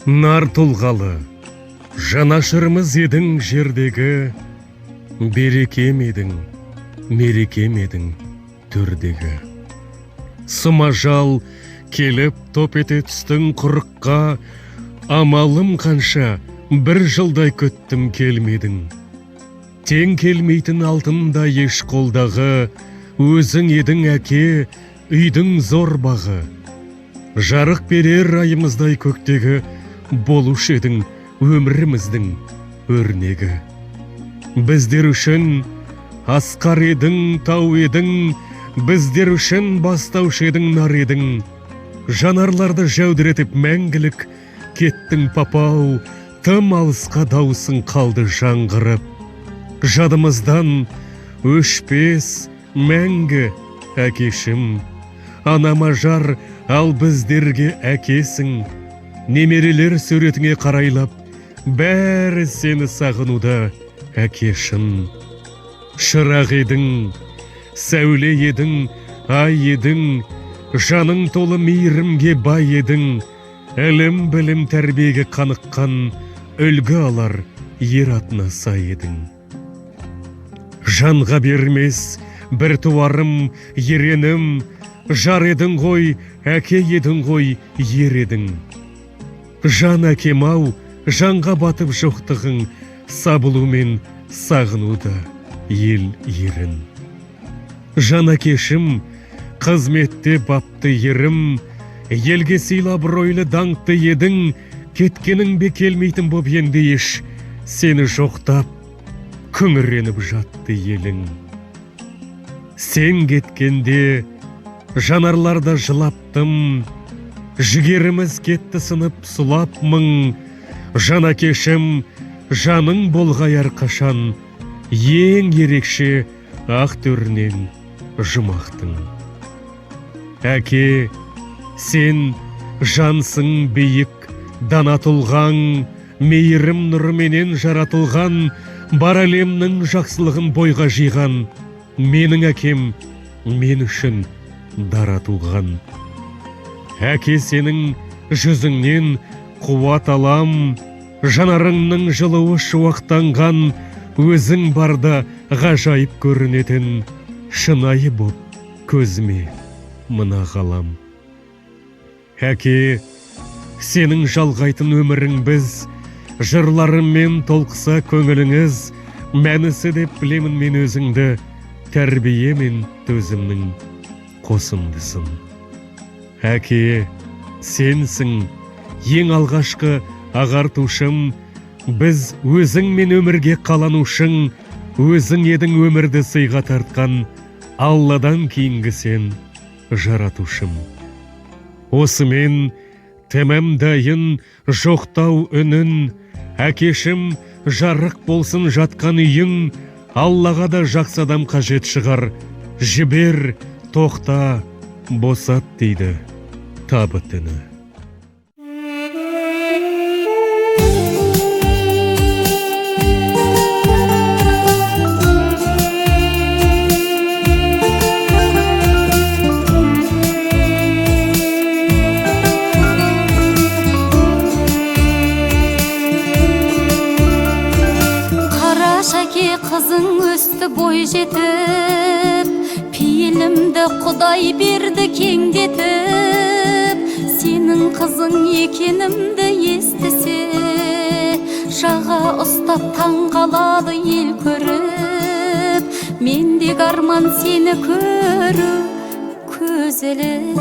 Нар тұлғалы, жанашырымыз едің жердегі, берекем едің, мерекем едің төрдегі. Сұмажал келіп топ ете түстің құрыққа, амалым қанша, бір жылдай күттім келмедің. Тең келмейтін алтында еш қолдағы, өзің едің әке, үйдің зор бағы. Жарық берер айымыздай көктегі, болушы едің өміріміздің өрнегі. Біздер үшін асқар едің, тау едің, біздер үшін бастаушы едің, нар едің. Жанарларды жәудіретіп мәңгілік кеттің папау, тым алысқа дауысың қалды жаңғырып. Жадымыздан өшпес мәңгі әкешім, анама жар, ал біздерге әкесің. Немерелер суретіңе қарайлап, бәрі сені сағынуда әкешім. Шырақ едің, сәуле едің, ай едің, жаның толы мейірімге бай едің, ілім білім тәрбиеге қаныққан үлгі алар ер атына сай едің. Жанға бермес бір туарым, еренім, жар едің ғой, әке едің ғой, ер едің. Жан әкем ау, жанға батып жоқтығың, сабылумен сағынуда ел ерін. Жан әкешім, қызметте бапты ерім, елге сыйлы абыройлы даңқты едің, кеткенің бе келмейтін боп енді еш, сені жоқтап, күңіреніп жатты елің. Сен кеткенде жанарларда жылаптым, жігеріміз кетті сынып сұлап мың, жан әкешім, жаның болғай әрқашан, ең ерекше ақ төрінен жұмақтың. Әке, сен жансың биік, дана тұлғаң, мейірім нұрыменен жаратылған, бар әлемнің жақсылығын бойға жиған, менің әкем мен үшін дара туған. Әке, сенің жүзіңнен қуат алам, жанарыңның жылуы шуақтанған, өзің барда ғажайып көрінетін, шынайы боп көзіме мына ғалам. Әке, сенің жалғайтын өмірің біз, жырларыммен толқыса көңіліңіз, мәнісі деп білемін мен өзіңді, тәрбие мен төзімнің қосындысын. Әке, сенсің ең алғашқы ағартушым, біз өзіңмен өмірге қаланушың, өзің едің өмірді сыйға тартқан, Алладан кейінгі сен жаратушым. Осымен тәмамдайын жоқтау үнін, әкешім, жарық болсын жатқан үйің, Аллаға да жақсы адам қажет шығар, жібер, тоқта, босат дейді табытыны. Қараш, әке, қызың өсті бой жетіп, пейілімді Құдай берді кеңдетіп, сенің қызың екенімді естісе, жаға ұстап таң қалады ел көріп, мендегі арман сені көру көз іліп.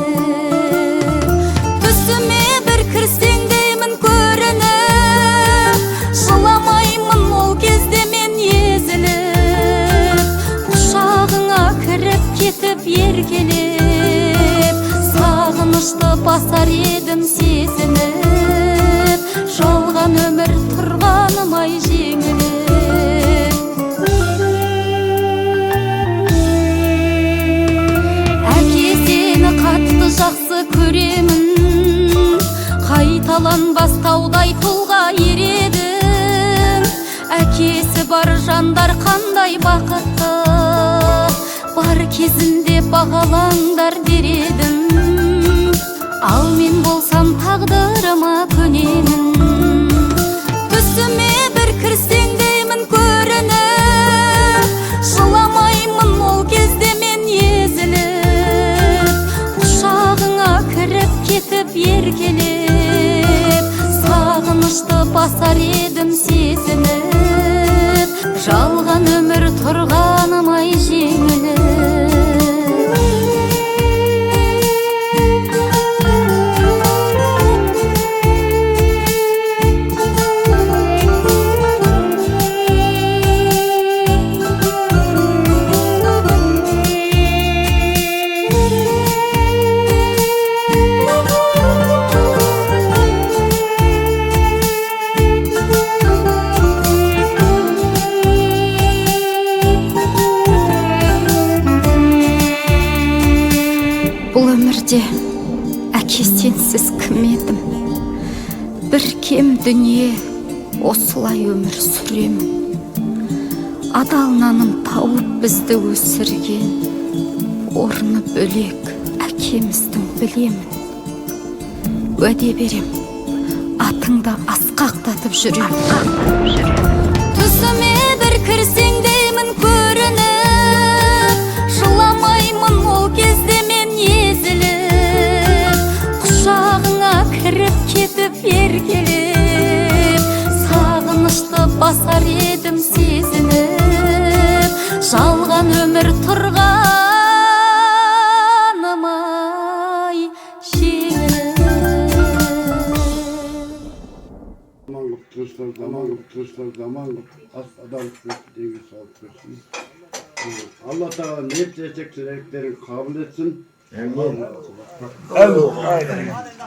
Түсіме бір кірсең деймін көрініп, жыламаймын ол кезде мен езіліп, құшағыңа кіріп кетіп еркелеп, сағынышты басар едім сезініп, жалған өмір тұрғаным ай жеңіліп. Әке, сені қатты жақсы көремін, қайталанбас таудай тұлға ер едің, әкесі бар жандар қандай бақытты, бар кезінде бағалаңдар дер едім. Ал мен болсам тағдырыма көнемін. Өмірде әке сенсіз кім едім? Бір кем дүние, осылай өмір сүремін. Адал наным тауып бізді өсірген, орны бөлек әкеміздің, білемін. Уәде берем, атыңды асқақтатып жүрем. Түсіме бір кірсең деймін көрініп, жыламаймын ол кезде мен езіліп. Құшағыңа кіріп кетіп еркелеп, сағынышты басар едім сезініп. Жалған өмір тұрғаным ай жеңіліп. Аман қылып тұрсын, аман қылып тұрсын, аман қылып, ас адам тұрсын, денге сауып тұрсын. Алла Тағала не тілесек, тілектерін қабыл етсін.